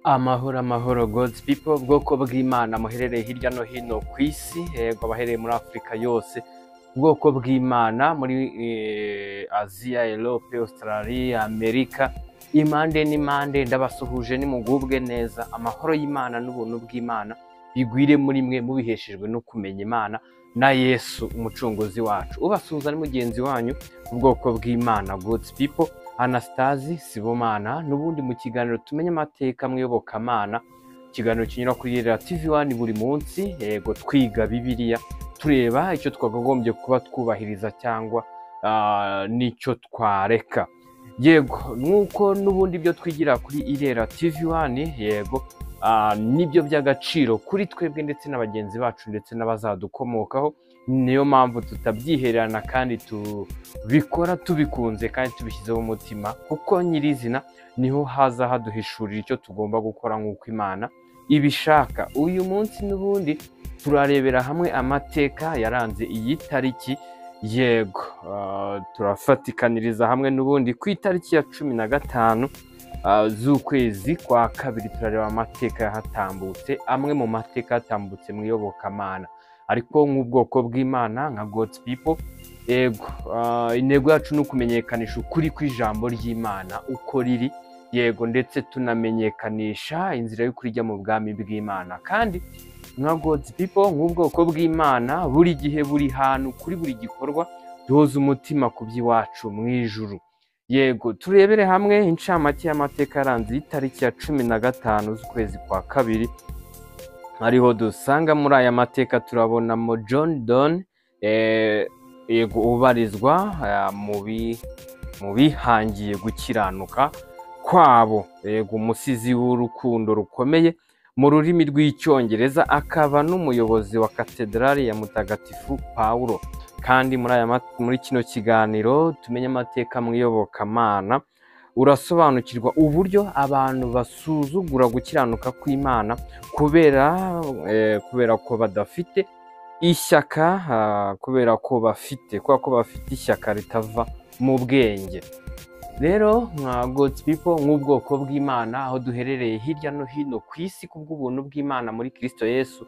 Amahoro, amahoro, God's people, bwoko bw'Imana muherereye hirya no hino ku isi, yego, abaherereye muri Afurika yose, ubwoko bw'Imana muri Aziya, Europe, Australia, Amerika, impande n'impande, ndabasuhuje, nimugubwe neza. Amahoro y'Imana n'ubuntu bw'Imana bigwire muri mwe mubiheshejwe no kumenya Imana na Yesu umucunguzi wacu. Ubasuhuza ni mugenzi wanyu, ubwoko bw'Imana, God's people, Anastasi Sibomana, n'ubundi mu kiganiro tumenye amateka mu iyobokamana, ikiganiro kinyura kuri Irera TV One buri munsi, yego, twiga Bibiliya, tureba icyo twakagombye kuba twubahiriza cyangwa n'icyo twareka. Yego, nk'uko n'ubundi ibyo twigira kuri Irera TV One, yego, nibyo by'agaciro kuri twebwe ndetse na bagenzi bacu ndetse n'abazadukomokaho. Niyo mpamvu tutabyihererana kandi tubikora tubikunze kandi tubishyizeho umutima, kuko nyirizina niho haza haduhishurira icyo tugomba gukora nk'uko Imana ibishaka. Uyu munsi n'ubundi turarebera hamwe amateka yaranze iyi tariki. Yego, turafatikaniriza hamwe n'ubundi ku itariki ya 15 z'ukwezi kwa kabiri. Turareba amateka yahatambutse, amwe mu mateka yatambutse mu iyobokamana. Ariko nk'ubwoko bw'Imana, nka God's people, yego, intego yacu ni ukumenyekanisha ukuri kw'ijambo ry'Imana uko riri, yego, ndetse tunamenyekanisha inzira y'ukuri ijya mu bwami bw'Imana. Kandi nka God's people, nk'ubwoko bw'Imana, buri gihe, buri hantu, kuri buri gikorwa, duhoza umutima ku by'iwacu mu ijuru. Yego, turebere hamwe incamake y'amateka yaranze itariki ya 15 z'ukwezi kwa kabiri. Ariho dusanga muri aya mateka turabonamo John Donne, yego, ubarizwa mu bihangiye gukiranuka kwabo, yego, umusizi w'urukundo rukomeye mu rurimi rw'Icyongereza, akaba n'umuyobozi wa katedrali ya Mutagatifu Pawulo. Kandi muri kino kiganiro tumenye amateka mu iyobokamana, urasobanukirwa uburyo abantu basuzugura gukiranuka kw'Imana kubera ko badafite ishyaka, kubera ko bafite ishyaka ritava mu bwenge. Rero nka God's people, nk'ubwoko bw'Imana, aho duherereye hirya no hino ku isi, kubw'ubuntu bw'Imana muri Kristo Yesu,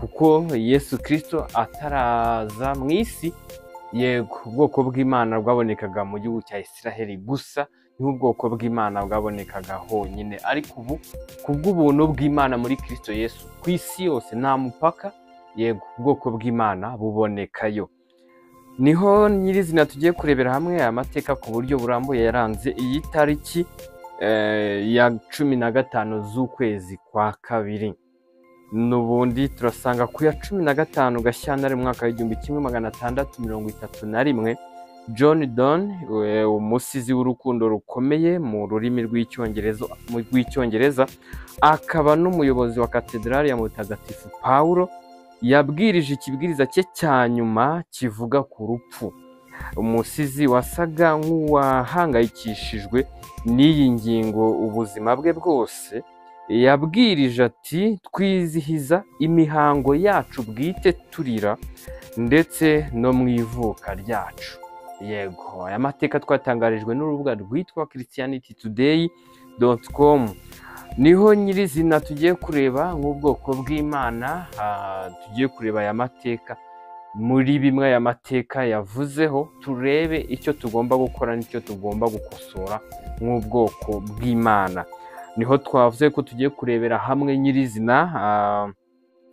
kuko Yesu Kristo ataraza mu isi, yego, ubwoko bw'Imana bwabonekaga mu gihugu cya Isiraheli gusa, niho ubwoko bw'Imana bwabonekaga honyine. Ariko ubu, kubw'ubuntu bw'Imana muri Kristo Yesu, ku isi yose nta mupaka, yego, ubwoko bw'Imana bubonekayo. Niho nyirizina tugiye kurebera hamwe aya mateka ku buryo burambuye yaranze iyi tariki ya 15 z'ukwezi kwa kabiri. N'ubundi turasanga ku ya 15 Gashyantare mu mwaka w'1631, John Donne, umusizi w'urukundo rukomeye mu rurimi rw'Icyongereza, akaba n'umuyobozi wa katedrali ya Mutagatifu Pawulo, yabwirije ikibwiriza cye cya nyuma kivuga ku rupfu. Umusizi wasaga nk'uwahangayikishijwe n'iyi ngingo ubuzima bwe bwose, yabwirije ati: "Twizihiza imihango yacu bwite turira, ndetse no mu ivuka ryacu." Yego, aya mateka twatangarijwe n'urubuga rwitwa christianitytoday.com. Niho nyirizina tugiye kureba nk'ubwoko bw'Imana, tugiye kureba aya mateka. Muri bimwe aya mateka yavuzeho, turebe icyo tugomba gukora n'icyo tugomba gukosora nk'ubwoko bw'Imana. Niho twavuze ko tugiye kurebera hamwe nyirizina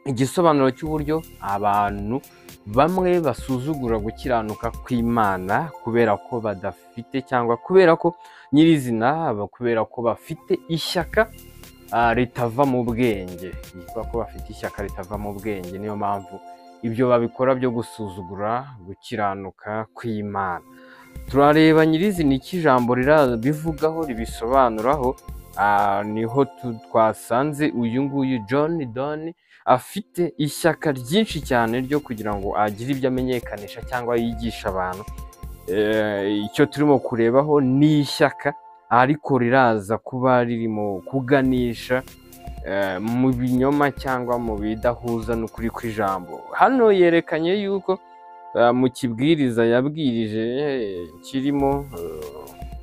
igisobanuro cy'uburyo abantu bamwe basuzugura gukiranuka kw'Imana kubera ko badafite, cyangwa kubera ko nyirizina, kubera ko bafite ishyaka ritava mu bwenge. Yitwa ko bafite ishyaka ritava mu bwenge, niyo mpamvu ibyo babikora byo gusuzugura gukiranuka kw'Imana. Turareba nyirizina icyo ijambo rirabivugaho, ribisobanuraho. Niho twasanze uyu nguyu John Donne afite ishyaka ryinshi cyane ryo kugira ngo agire ibyo amenyekanisha cyangwa yigisha abantu. Icyo turimo kurebaho ni ishyaka, ariko riraza kuba ririmo kuganisha mu binyoma cyangwa mu bidahuza n'ukuri kw'ijambo. Hano yerekanye yuko mu kibwiriza yabwirije kirimo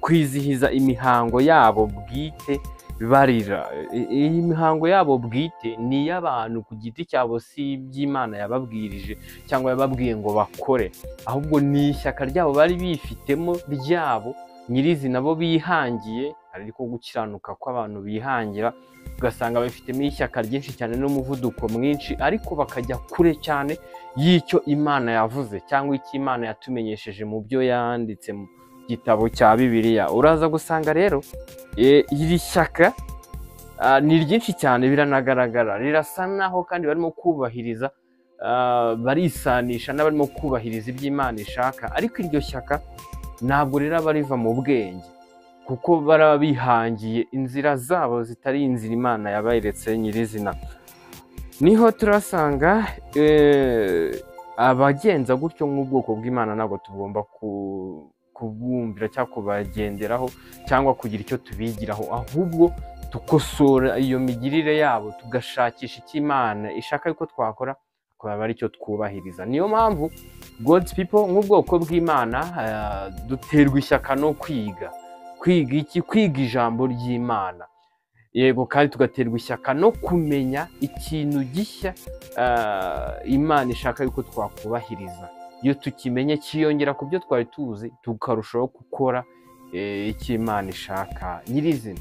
kwizihiza imihango yabo bwite. barira. Iyi mihango yabo bwite ni iy'abantu ku giti cyabo, si iby'Imana yababwirije cyangwa yababwiye ngo bakore, ahubwo ni ishyaka ryabo bari bifitemo ryabo nyirizina bo bihangiye, ariko gukiranuka kw'abantu bihangira ugasanga bafitemo ishyaka ryinshi cyane n'umuvuduko mwinshi, ariko bakajya kure cyane y'icyo Imana yavuze cyangwa icyo Imana yatumenyesheje mu byo yanditse mu gitabo cya Bibiliya. Uraza gusanga rero iri shyaka ni ryinshi cyane, biranagaragara, rirasa naho kandi barimo kubahiriza, barisanisha n'abarimo kubahiriza ibyo Imana ishaka, ariko iryo shyaka ntabwo riraba riva mu bwenge, kuko baraba bihangiye inzira zabo zitari inzira Imana yaberetse nyirizina. Niho turasanga abagenza gutyo nk'ubwoko bw'Imana ntabwo tugomba kubumvira cyangwa kubagenderaho cyangwa kugira icyo tubigiraho, ahubwo dukosora iyo migirire yabo, tugashakisha icyo Imana ishaka yuko twakora, akaba ari cyo twubahiriza. Niyo mpamvu God's people nk'ubwoko bw'Imana duterwa ishyaka no kwiga. Kwiga iki? Kwiga ijambo ry'Imana. Yego, kandi tugaterwa ishyaka no kumenya ikintu gishya Imana ishaka yuko twakubahiriza. Iyo tukimenye kiyongera ku byo twari tuzi, tukarushaho gukora icyo Imana ishaka nyirizina.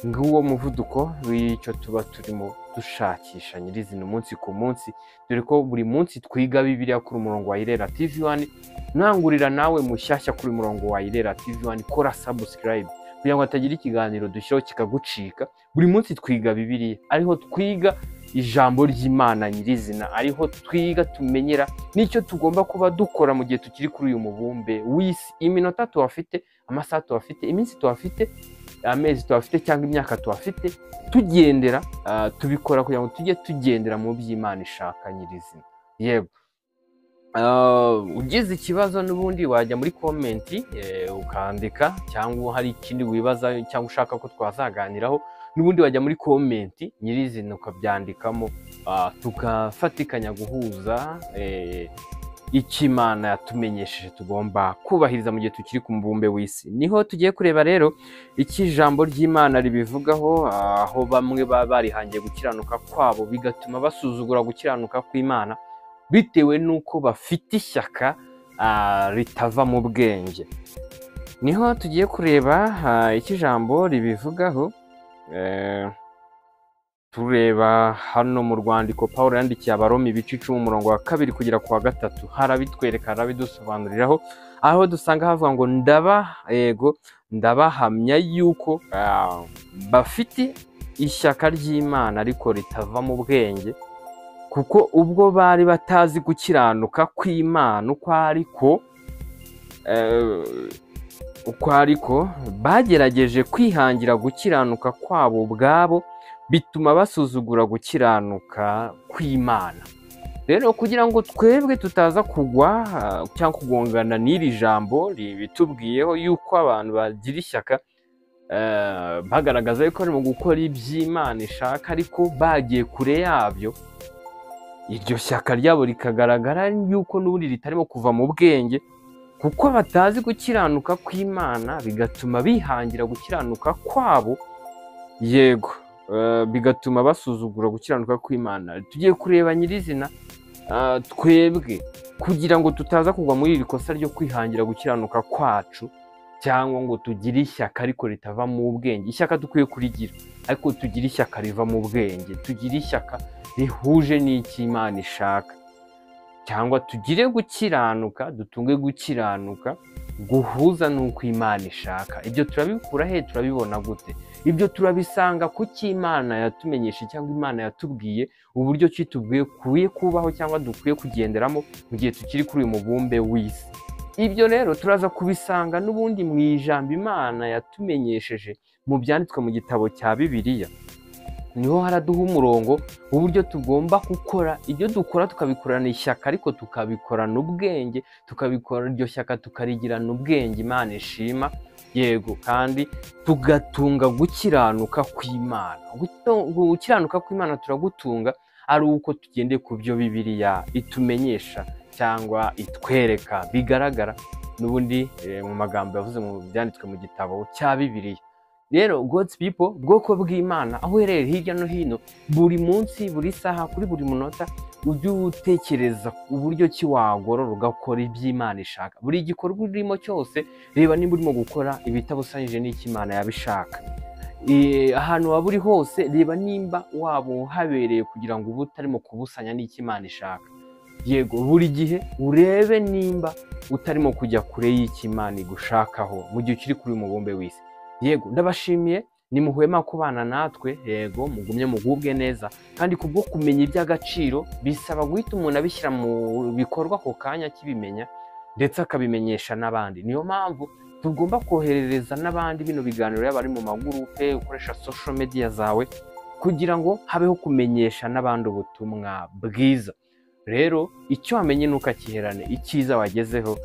Nguwo muvuduko w'icyo tuba turimo dushakisha nyirizina umunsi ku munsi, dore ko buri munsi twiga Bibiliya kuri umurongo wa Irera TV 1. Ntangurira nawe mushyashya kuri umurongo wa Irera TV 1, kora subscribe kugira ngo hatagira ikiganiro dushyiraho kikagucika. Buri munsi twiga Bibiliya, ariho twiga ijambo ry'Imana nyirizina, ariho twiga tumenyera n'icyo tugomba kuba dukora mu gihe tukiri kuri uyu mubumbe w'isi. Iminota tuhafite, amasaha tuhafite, iminsi tuhafite, amezi tuhafite cyangwa imyaka tuhafite, tugendera tubikora kugira ngo tujye tugendera mu by'Imana ishaka nyirizina. Yego, ugize ikibazo n'ubundi wajya muri comment ukandika, cyangwa hari ikindi wibaza cyangwa ushaka ko twazaganiraho, n'ubundi wajya muri comment nyirizina ukabyandikamo, tugafatikanya guhuza icyo Imana yatumenyesheje tugomba kubahiriza mu gihe tukiri ku mubumbe w'isi. Niho tugiye kureba rero icyo ijambo ry'Imana ribivugaho, aho bamwe baba barihangiye gukiranuka kwabo bigatuma basuzugura gukiranuka kw'Imana bitewe n'uko bafite ishyaka ritava mu bwenge. Niho tugiye kureba icyo ijambo ribivugaho, tureba hano mu rwandiko Pawulo yandikiye Abaroma ibice 10 umurongo wa 2 kugera ku wa 3, harabitwereka, harabidusobanuriraho, aho dusanga havuga ngo ndabahamya yuko bafite ishyaka ry'Imana ariko ritava mu bwenge, kuko ubwo bari batazi gukiranuka kw'Imana uko ariko bagerageje kwihangira gukiranuka kwabo ubwabo, bituma basuzugura gukiranuka kw'Imana. Rero kugira ngo twebwe tutaza kugwa cyangwa kugongana n'iri jambo ribitubwiyeho yuko abantu bagira ishyaka bagaragaza yuko barimo gukora iby'Imana ishaka ariko bagiye kure yabyo, iryo shyaka ryabo rikagaragara yuko n'ubundi ritarimo kuva mu bwenge, kuko batazi gukiranuka kw'Imana, bigatuma bihangira gukiranuka kwabo. Yego, bigatuma basuzugura gukiranuka kw'Imana. Tugiye kureba nyirizina twebwe kugira ngo tutaza kugwa muri iri kosa ryo kwihangira gukiranuka kwacu, cyangwa ngo tugire ishyaka ariko ritava mu bwenge. Ishyaka dukwiye kurigira, ariko tugire ishyaka riva mu bwenge, tugire ishyaka rihuje n'icyo Imana ishaka, cyangwa tugire gukiranuka, dutunge gukiranuka guhuza n'uko Imana ishaka. Ibyo turabikura he? Turabibona gute? Ibyo turabisanga kuki Imana yatumenyeshe cyangwa Imana yatubwiye uburyo ki tubwiye kuye kubaho cyangwa dukwiye kugenderamo mu gihe tukiri kuri uyu mubumbe w'isi. Ibyo rero turaza kubisanga n'ubundi mu ijambo Imana yatumenyesheje mu byanditswe mu gitabo cya Bibiliya. Niho haraduha umurongo uburyo tugomba gukora ibyo dukora, tukabikorana ishyaka ariko tukabikorana ubwenge, tukabikora iryo shyaka tukarigirana ubwenge Imana ishima. Yego, kandi tugatunga gukiranuka kw'Imana. Gukiranuka kw'Imana turagutunga ari uko tugendeye ku byo Bibiliya itumenyesha cyangwa itwereka bigaragara n'ubundi mu magambo yavuze mu byanditswe mu gitabo cya Bibiliya. Rero God's people, bwoko bw'Imana, aho uherereye hirya no hino, buri munsi, buri saha, kuri buri munota, ujye utekereza uburyo ki wagorora ugakora iby'Imana ishaka. Buri gikorwa urimo cyose, reba niba urimo gukora ibitabusanyije n'icyo Imana yabishaka. Ahantu waba uri hose, reba nimba waba uhabereye kugira ngo ube utarimo kubusanya n'icyo Imana ishaka. Yego, buri gihe urebe nimba utarimo kujya kure y'icyo Imana igushakaho mu gihe ukiri kuri uyu mubumbe w'isi. Yego, ndabashimiye, nimuhwema kubana natwe. Yego, mugumye mugubwe neza, kandi kubwo kumenya iby'agaciro bisaba guhita umuntu abishyira mu bikorwa ako kanya akibimenya, ndetse akabimenyesha n'abandi. Niyo mpamvu tugomba koherereza n'abandi bino biganiro, yaba ari mu magurupe, ukoresha social media zawe, kugira ngo habeho kumenyesha n'abandi ubutumwa bwiza. Rero icyo wamenye ntukakiherane, icyiza wagezeho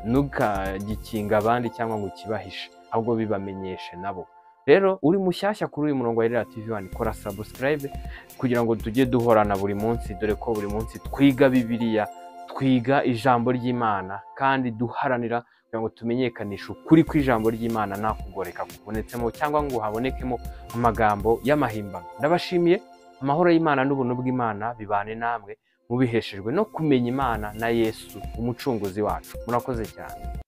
ntukagikinga abandi cyangwa ngo ukibahishe, ahubwo bibamenyeshe nabo. Rero uri mushyashya kuri uyu murongo wa Irera TV 1, kora subscribe kugira ngo tujye duhorana buri munsi, dore ko buri munsi twiga Bibiliya, twiga ijambo ry'Imana, kandi duharanira kugira ngo tumenyekanishe ukuri kw'ijambo ry'Imana nta kugoreka kubonetsemo cyangwa ngo habonekemo amagambo y'amahimbano. Ndabashimiye, amahoro y'Imana n'ubuntu bw'Imana bibane namwe, mubiheshejwe no kumenya Imana na Yesu umucunguzi wacu. Murakoze cyane.